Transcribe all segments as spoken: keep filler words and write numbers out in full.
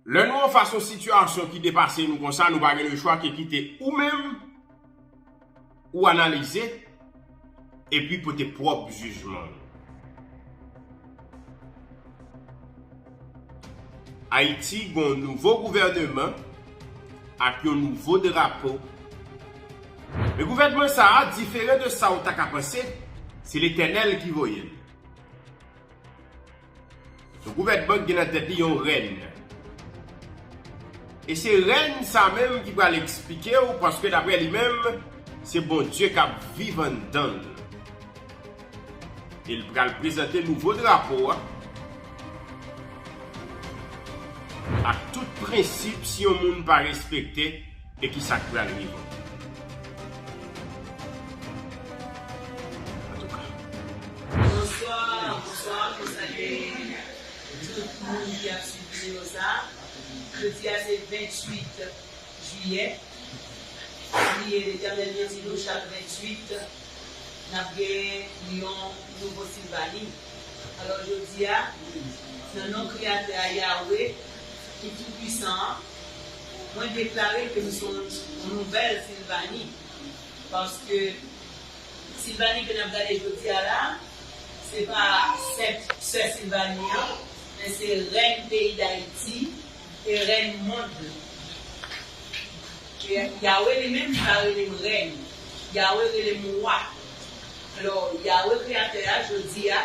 Lè nou anfas yon sitiyasyon ki depase nou konsa, nou pa gen lechwa ke kite ou menm ou analize epi pote pwòp jijman ou. Ayiti gen yon nouvo gouvèneman ak yon nouvo drapo. Men gouvèneman sa a, diferan de sa w ta ka panse, se Letènèl ki voye l. Yon gouvèneman ki gen nan tèt li yon rèn. E se rèn sa menm ki pral eksplike w, paske daprè li menm, se Bondye k ap viv anndan l. E l pral prezante nouvo drapo a ak tout prensip si yon moun pa respekte e ki sa k pral rive. Antouka. Bonswa, bonswa, mwen salye tout moun ki ap swiv videyo sa. Jodi a se venntuit jiyè. Priye Letènèl nan ti nou chak venntuit, n ap gen yon nouvo Silvani. Alò, jodi a, nan non Kreyatè a, Yawe, ki Toupisan an, mwen deklare ke m se yon nouvèl Silvani. Paske Silvani ke n ap gade jodi a la, se pa senp sè Silvani an, men se rèn peyi Dayiti e rèn mond lan. E Yawe li menm li pa rele m rèn. Yawe rele m wa. Alò, Yawe Kreyatè a, jodi a,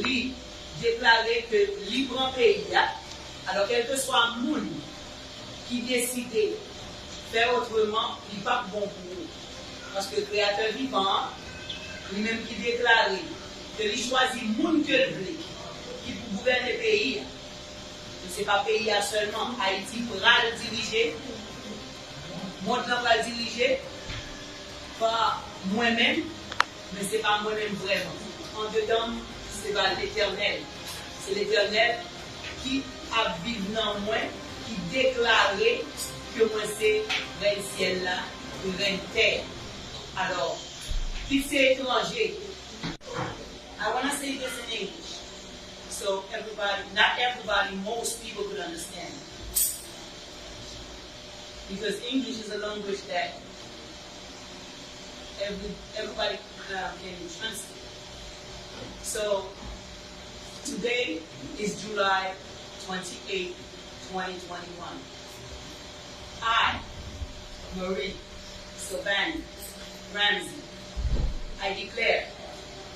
li deklare ke li pran peyi a. Alò, kèlkeswa moun ki deside fè otreman, li p ap bon pou ou. Paske Kreyatè vivan an, li menm ki deklare ke li chwazi moun ke l vle ki pou gouvène peyi a. E se pa peyi a sèlman, Ayiti pral dirije, mond lan pral dirije pa mwen menm, men se pa mwen menm vrèman. Andedan m, se pa Letènèl. Se Letènèl ki ap viv nan mwen, ki deklare ke mwen se rèn syèl la, rèn tè. Alò, kit se etranje. I wanna say this in English. So everybody, not everybody, most people could understand. Because English is a language that every, everybody, um, can translate. So today is July twenty-eighth, twenty twenty-one. I, Marie Sylvanie Ramsey, I declare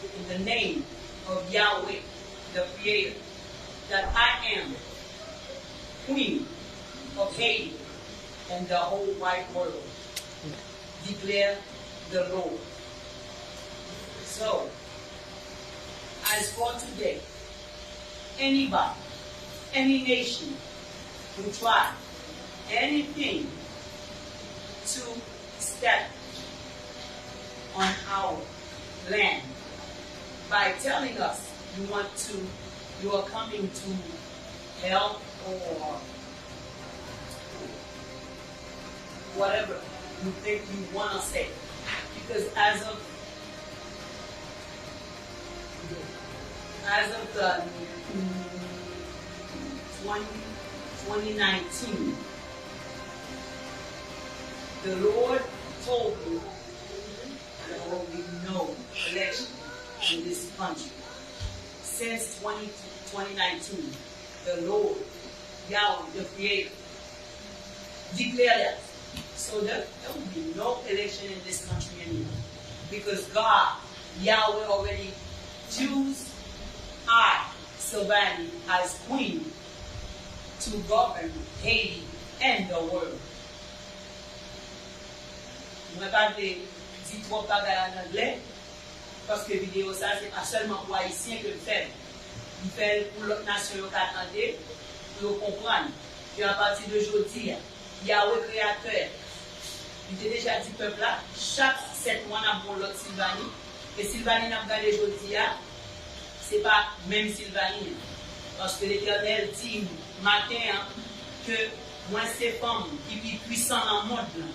in the name of Yahweh, the Creator, that I am Queen of Haiti and the whole wide world, declare the Lord. So, as for today, anybody, any nation who try anything to step on our land by telling us you want to, you are coming to help or whatever you think you wanna say. Because as of, as of the twenty, twenty nineteen, the Lord told me there will be no election in this country. Since twenty, twenty nineteen, the Lord, Yahweh, the Creator, declare that. So there, there will be no election in this country anymore. Because God, Yahweh, already choose I, Sylvanie, as queen to govern Haiti and the world. Mwen pa vle di twòp bagay an anglè, paske videyo sa se pa sèlman pou Ayisyen ke m fè l. M fè l pou lòt nasyon yo ka tande, pou yo konprann ke apati de jodi a, Yahweh Kreyatè, li te deja di pèp la, chak sèt mwa n ap gen yon lòt Silvani, e Silvani n ap gade jodi a, se pa menm Silvani an. Paske Letènèl di m maten an ke mwen se fanm ki pi pwisan nan mond lan.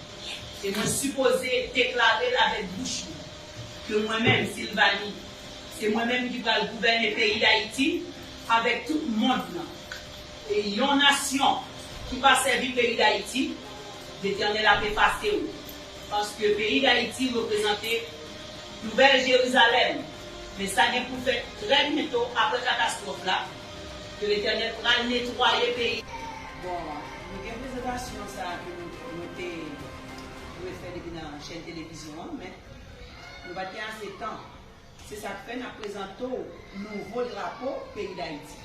E mwen sipoze deklare l avèk bouch mwen ke mwen menm, Silvani, se mwen menm ki pral gouvène peyi Dayiti avèk tout mond lan. E yon nasyon Si w pa sèvi peyi Dayiti, Letènèl ap efase w. Paske peyi Dayiti reprezante Nouvèl Jerizalèm. Men sa gen pou fèt trè byento apre katastwòf la, ke Letènèl pral netwaye peyi. Bon, nou gen prezantasyon sa a ke nou, nou te dwe fè depi nan chèn televizyon an, men nou pa t gen ase tan. Se sa k fè n ap prezante w nouvo drapo peyi Dayiti.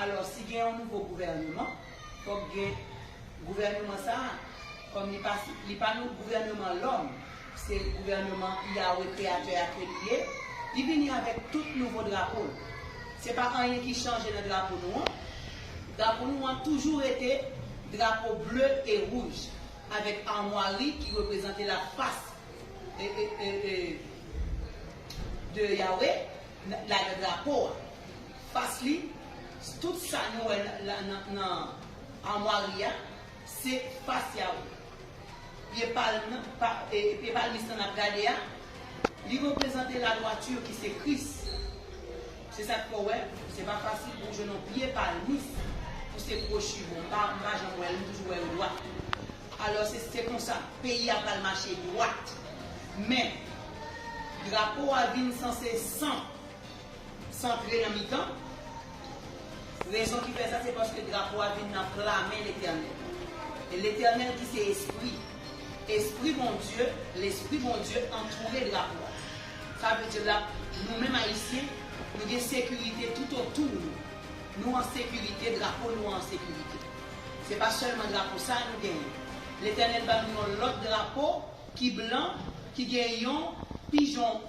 Alò, si gen yon nouvo gouvèneman, fòk gen gouvèneman sa a, kòm li pa, li pa yon gouvèneman lòm, se gouvèneman Yawe Kreyatè a ke li ye, li vini avèk tout nouvo drapo l. Se pa anyen ki chanje nan drapo nou an. Drapo nou an toujou rete drapo ble e wouj, avèk amwari ki reprezante lafas e, e, e, e, de Yawe, la, ladan drapo a. Fas li, tout sa nou wè nan, nan, nan amwari a, se fas Yawe. Pye palm, pa, e, pye palmis nan n ap gade a, li reprezante ladwati ki se Kris. Se sa k fè w wè, se pa fasil pou w jwenn yon pye palmis pou se kwochi bon. M pa, m pa janm wè l, m toujou wè yo dwat. Alò, se, se konsa, peyi a pral mache dwat. Men, drapo a vin sanse san, santre nan mitan. Rezon ki fè sa, se paske drapo a vin nan pla men Letènèl. E Letènèl ki se Espri. Espri Bondye, Lespri Bondye antoure drapo a. Sa vle di la, nou menm Ayisyen, nou gen sekirite toutotou nou. Nou an sekirite, drapo nou an sekirite. Se pa sèlman drapo sa a nou genyen. Letènèl ban nou yon lòt drapo ki blan, ki gen yon pijon,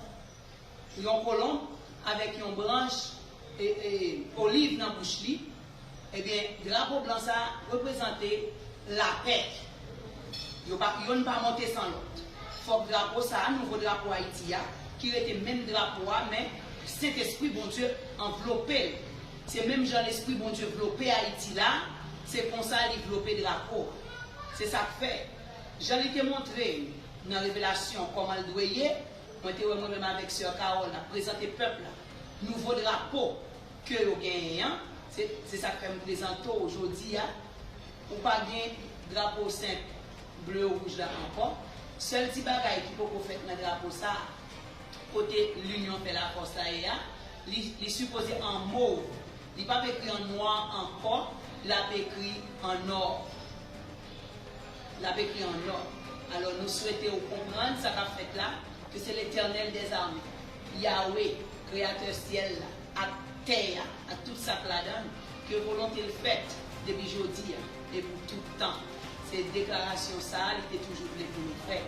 yon kolonb avèk yon branch e, e, oliv nan bouch li. Ebyen, drapo blan sa a reprezante lapè. Yo pa, yonn pa monte san lòt. Fòk drapo sa a, nouvo drapo Ayiti a, ki rete menm drapo a, men Sentespri Bondye anvlope l. Se menm jan Lespri Bondye vlope Ayiti la, se konsa li vlope drapo a. Se sa k fè, jan li te montre nan revelasyon kòman l dwe ye, mwen te wè mwen menm avèk sè Carole n ap prezante pèp la nouvo drapo ke yo genyen an. Se, se sa k fè m prezante w jodi a. Ou pa gen drapo senp ble wouj la ankò. Sèl ti bagay ki poko fèt nan drapo sa a, kote linyon fè lafòs la ye a, li, li sipoze an mov. Li p ap ekri an nwa ankò, l ap ekri an nò. L ap ekri an nò. Alò, nou swete w konprann sa k ap fèt la, ke se Letènèl dèzame, Yawe, Kreyatè syèl la, ak tè a, ak tout sa k ladan l, ke volonte l fèt depi jodi a e pou tout tan. Se deklarasyon sa a li te toujou vle pou nou fè.